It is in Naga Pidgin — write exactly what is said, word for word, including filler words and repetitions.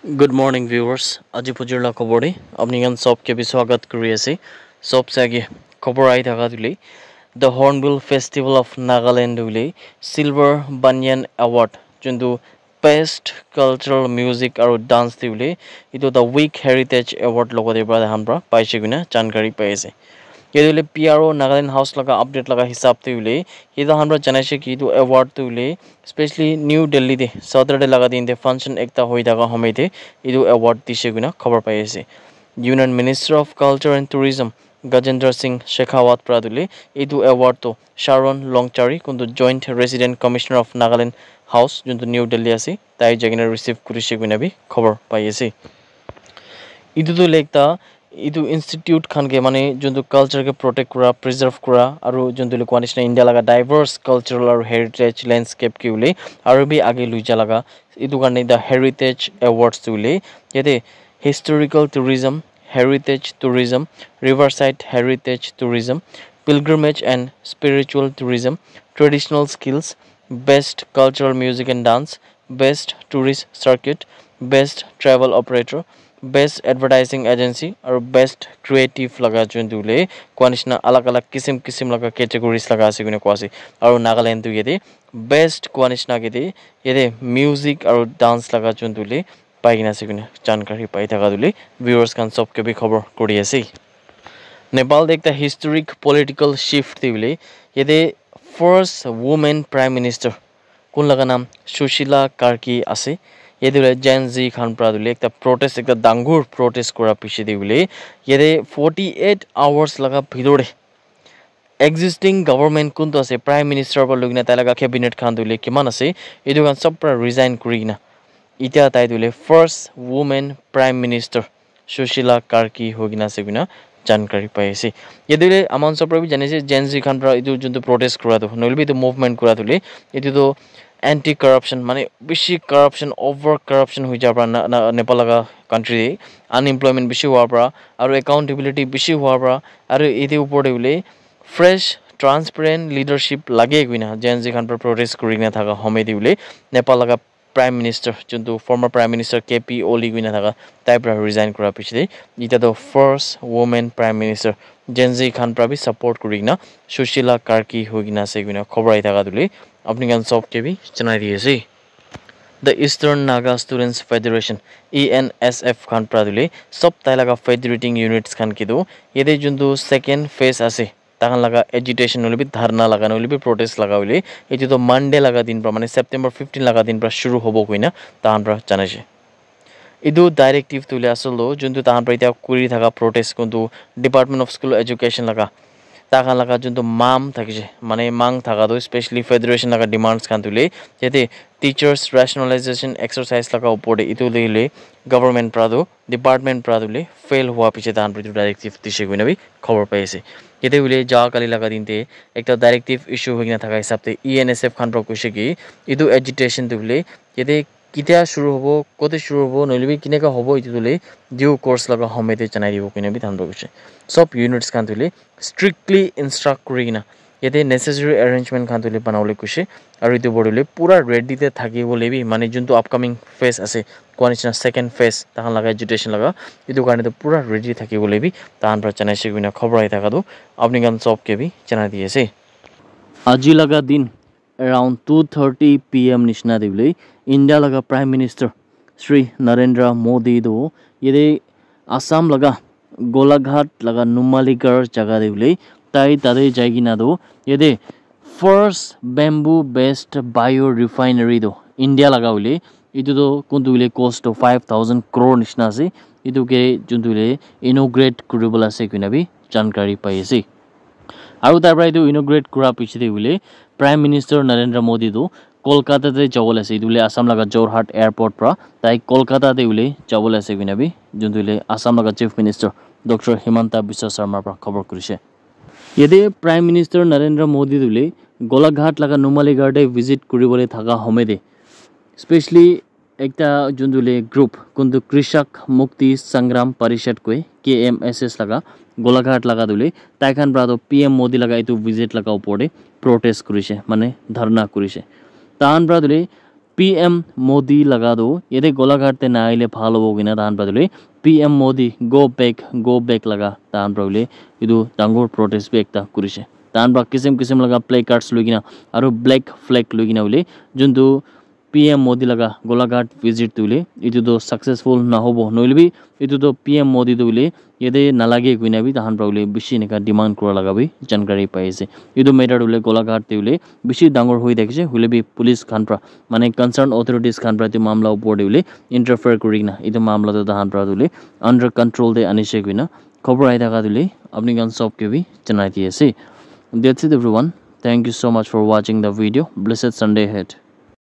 Good morning, viewers. Aji phujur la khobor te apni khan sob ke bi swagat kuri ase. Sob se age khobor ahi thaka tu hoile, the Hornbill Festival of Nagaland tu hoile Silver Banyan Award, juntu Best Cultural Music aru Dance tu hoile, etu the Week Heritage Award logote pra tahan pra paise koina jankari pai ase. Yate hoile P R O Nagaland House laga update laga hisab te hoile, yate tahan pra janaise ki etu award tu hoile specially New Delhi te Saturday laga din te function ekta hoi thaka homoi te etu award dise koina khobor pai ase. Union Minister of Culture and Tourism Gajendra Singh Shekhawat pra tu hoile etu award tu Sharon Longchari, kuntu Joint Resident Commissioner of Nagaland House, juntu New Delhi ase, tai jai kena receive kurise koina bi khobor pai ase. Etu tu hoile ekta, etu institute khan ke mane juntu culture ke protect kura, preserve kura, aru juntu hoile koa nishina India laga diverse cultural aru heritage landscape ke hoile aru bi age lui ja laga, etu karne the Heritage Awards tu hoile yate historical tourism, heritage tourism, riverside heritage tourism, pilgrimage and spiritual tourism, traditional skills, best cultural music and dance, best tourist circuit, best travel operator, best advertising agency aru best creative laga juntu hoile koa nishina alag alag kisim kisim laga categories laga ase koina koa ase. Aru Nagaland tu yate best koa nishina ke te yate music aru dance laga juntu hoile pai kena ase koina jankari pai thaka tu hoile viewers khan sob ke bi khobor kuri ase. Nepal te ekta historic political shift te hoile yate first woman prime minister kun laga naam Sushila Karki ase. Yate hoile Gen Z khan pra tu hoile ekta protest, ekta dangor protest kura piche te hoile yate forty eight hours laga bhitor te existing government kuntu ase, prime minister pra loi kena tai laga cabinet khan tu hoile kiman ase, etu khan sob pra resign kuri kena, itya tai tu hoile first woman prime minister Sushila Karki hoi kena ase koina jankari pai ase. Yate hoile aman sob pra bi jani ase, Gen Z khan pra etu juntu protest kura tu, nohoile bi etu movement kura tu hoile, etu tu anti corruption, mane bishi corruption, over corruption hoi ja pra na, na, Nepal laga country te unemployment bishi hua pra, aru accountability bishi hua pra, aru etu upor te hoile fresh transparent leadership lage koina Gen Z khan pra protest kuri kena thaka homoi te hoile Nepal laga prime minister, juntu former prime minister K P Oli koina thaka, tai pra resign kura piche te, itya tu first woman prime minister, Gen Z khan pra bi support kuri kena Sushila Karki hoi kena ase koina khobor ahi thaka tu hoile apni khan sob ke bi janai di ase. The Eastern Naga Students Federation, E N S F khan pra tu hoile sob tai laga federating units khan ke tu yate juntu second phase ase, tahan laga agitation hoile bi, dharna laga, nohoile bi protest laga hoile, etu tu Monday laga din pra, mane September fifteen laga din pra shuru hobo koina tahan pra janaise. Etu directive tu hoile asol tu juntu tahan pra itya kuri thaka protest kuntu Department of School Education laga, tahan laga juntu mam thakise, mane mang thaka tu specially federation laga demands khan tu hoile yate teachers rationalization exercise laga upor te etu hoile government pra tu, department pra tu hoile fail hua piche tahan pra etu directive dise koina bi khobor pai ase. Yate hoile ja kali laga din te ekta directive issue hoi kena thaka hisab te E N S F khan pra koise ki etu agitation tu hoile yate ketia shuru hobo, kote shuru hobo, nohoile bi keneka hobo, etu tu hoile due course laga homoi te janai dibo koina bi tahan pra koise. Sob units khan tu hoile strictly instruct kuri kena yate necessary arrangement khan tu hoile banabole koise. Aru etu opor te hoile pura ready te thaki bole bi, mane juntu upcoming phase ase, koa nishina second phase tahan laga agitation laga, etu karne tu pura ready thaki bole bi tahan pra janaise koina khobor ahi thaka tu apni khan sob ke bi janai di ase. Aji laga din around two thirty P M nishina te hoile India laga Prime Minister Shri Narendra Modi tu yate Assam laga Golaghat laga Numaligarh jaga te hoile tai tate jai kena tu yate first bamboo based bio refinery tu India laga hoile etu tu kuntu hoile cost tu five thousand crore nishina ase, etu ke juntu hoile inaugurate kuri bole ase koina bi jankari pai ase. Aru tai pra etu inaugurate kura piche te hoile Prime Minister Narendra Modi tu Kolkata te jabo le ase, etu hoile Assam laga Jorhat airport pra tai Kolkata te hoile jabo le ase koina bi juntu hoile Assam laga Chief Minister Doctor Himanta Biswa Sarma pra khobor kurise. Yate Prime Minister Narendra Modi tu hoile Golaghat laga Numaligarh te visit kuri bole thaka homoi te specially ekta juntu hoile group kuntu Krishak Mukti Sangram Parishad koi, K M S S laga Golaghat laga tu hoile tai khan pra tu P M Modi laga etu visit laga upor te protest kurise, mane dharna kurise. Tahan pra tu hoile P M Modi laga tu yate Golaghat te naile bhal hobo koina tahan para tu le P M Modi go back, go back laga tahan para hoile etu dangor protest bi ekta kurishe. Tahan para kisim kisim laga placards loi kena aru black flag loi kena hoile juntu P M Modi laga Golaghat visit tu hoile etu tu successful nahobo, nohoile bi etu tu P M Modi tu hoile yate nalage koina bi tahan para hoile bishi eneka demand kura laga bi jankari pai ase. Etu matter tu hoile Golaghat te hoile bishi dangor hoi thakishe, hoile bi police khan para mane concerned authorities khan para etu mamla upor te hoile interfere kuri kena etu mamla tu tahan para tu hoile under control te anishe koina khobor ahi thaka tu hoile apni khan sob ke bi janai di ase. That's it everyone. Thank you so much for watching the video. Blessed Sunday ahead.